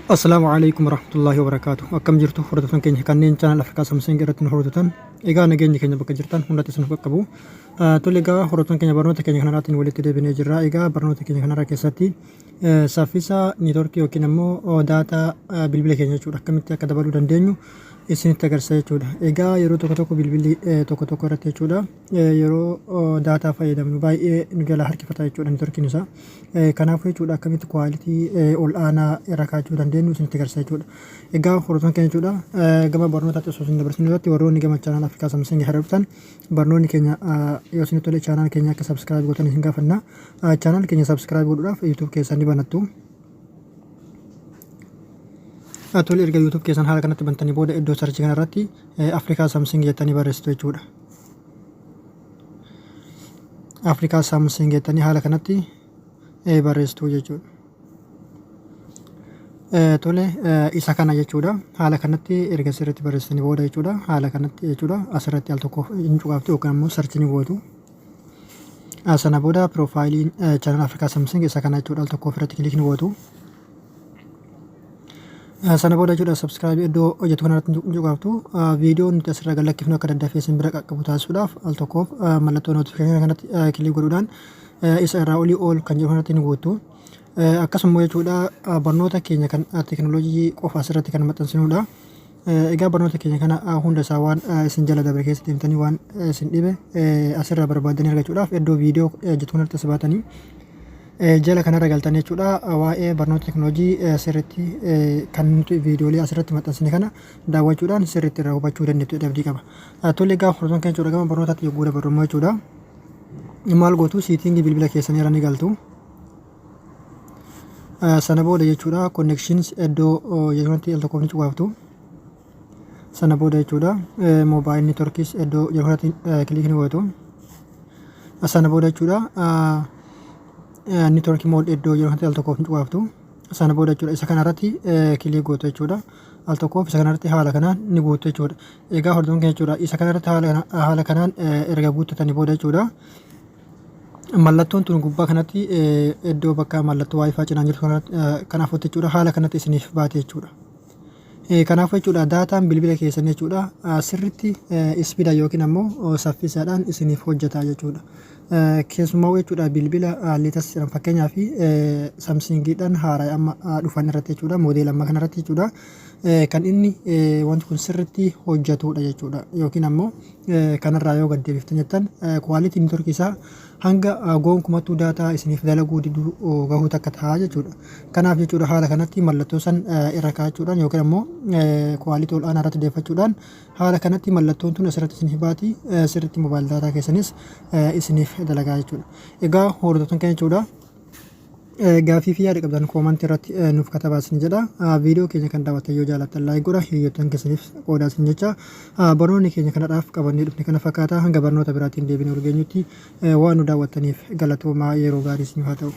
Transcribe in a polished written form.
Assalaamu alaikum warahmatullahi wabarakaatu. Akkam jirtu hordoftoonni keenya kanneen channel Afrikaa Samsung irratti nu hordoftan. Egaa nageenyi keenya bakka jirtan hundatti isin qaqqabu. Tole, egaa hordoftoonni keenya, barnoota keenya kanarraatiin walitti deebinee jirra. Egaa barnoota keenya kanarra keessatti saffisa networkii yookiin ammoo data bilbila keenya jechuudha, akkamitti akka dabaluu dandeenyu isinitti agarsiisa jechuudha. Egaa yeroo tokko tokko bilbilli tokko tokko irratti jechuudha, yeroo data fayyadamnu baay'ee nu jala harkifata jechuudha networkiin isaa. Kanaafuu jechuudha, akkamitti quality ol aanaa irra kaa'achuu dandeenyu isinitti agarsiisa jechuudha. Egaa hordoftoonni keenya jechuudha, gama barnootaatti osoo isin dabarsin duratti, warroonni gama channel Afrikaa Samsung irra dhuftan, barnoonni keenya yoo isinitti tole channel keenya akka subscribe gootan isin gaafanna. Channel keenya subscribe godhuudhaaf YouTube keessan ni banattu. Tole, erga YouTube keessan haala kanatti bantanii booda iddoo search kanarratti Afrikaa Samsung jettanii barreessitu jechuudha. Afrikaa Samsung jettanii haala kanatti barreessitu jechuudha. Tole, isa kana jechuudha. Haala kanatti erga sirriitti barreessitanii booda jechuudha. Haala kanatti jechuudha. Asirratti al tokko hin cuqaaftu yookaan immoo search ni gootu. Sana booda profileiin channel Afrikaa Samsung isa kana jechuudha. Al tokko ofirratti click ni gootu. Sana booda jechuudha, subscribe iddoo hojjetu kanarratti ni cuqaaftu. Viidiyoo nuti asirra gad lakkifnu akka daddafee isin bira qaqqabu taasisuudhaaf al tokkoof mallattoo notification kanatti click godhuudhaan isa irraa olii all kan jedhu kanatti ni guuttu. Akkasuma jechuudha, barnoota keenya kan teekinooloojii qofa asirratti kan maxxansinudha. Egaa barnoota keenya kana hunda isaa waan isin jala dabre keessa deemtanii waan isin dhibe asirraa barbaadanii argachuudhaaf iddoo viidiyoo jettu kanatti as baatanii jala kanarra galtan jechuudha. Waa'ee barnoota teekinooloojii sirriitti kan nuti viidiyoolee asirratti maxxansine kana daawwachuudhaan sirriitti irraa hubachuu dandeettu abdii qaba. Tole, egaa hordoftoonni keenya jechuudha, gama barnootaatti yogguu dabarru immoo jechuudha, maal gootu? Setting bilbila keessanii irra ni galtu. Sana booda jechuudha, connections iddoo jedhamatti al tokkoof ni cuqaaftu. Sana booda jechuudha, mobile networks iddoo jedhu kanatti click ni gootu. Sana booda jechuudha, network mode iddoo jedhu kanatti al tokkoof ni cuqaaftu. Sana booda jechuudha, isa kanarratti click gootu jechuudha. Al tokkoof isa kanarratti haala kanaan ni guuttu jechuudha. Egaa hordoftoonni keenya jechuudha, isa kanarratti haala kanaan erga guuttatanii booda jechuudha, mallattoon tun gubbaa kanatti iddoo bakka mallattoo WiFi cinaan jirtu kanaaf jechuudha, haala kanatti isiniif baate jechuudha. Kanaaf jechuudha, dataan bilbila keessan jechuudha, sirritti speeda yookiin ammoo saffisaadhaan isiniif hojjeta jechuudha. Keessumaa jechuudha, bilbila latest jedhamu, fakkeenyaaf Samsungiidhaan haaraa amma dhufan irratti jechuudha, model amma kanarratti jechuudha, kan inni wanti kun sirritti hojjetudha jechuudha. Yookiin ammoo kanarraa yoo gad deebiftan jettan, quality networkii isaa hanga gonkumattuu data isiniif dalaguu diduu gahuu takka ta'a jechuudha. Kanaaf jechuudha, haala kanatti mallattoo san irra kaa'achuudhaan yookiin ammoo quality ol aanaa irratti deeffachuudhaan haala kanatti mallattoon tun asirratti isiniif baati, sirriitti mobile data keessanis isiniif dalagaa jechuudha. Egaa hordoftoonni keenya jechuudha, gaaffii fi yaada qabdan comment irratti nuuf katabaa isin jedha. Viidiyoo keenya kan daawwattan yoo jaallattan like godha, hiriyoottan keessaniif qoodaa isin jecha. Barnoonni keenya kanadhaaf qabannee dhufne kana fakkaata. Hanga barnoota biraatiin deebinee ol geenyutti waan nu daawwattaniif galatoomaa, yeroo gaarii isiniif haa ta'u.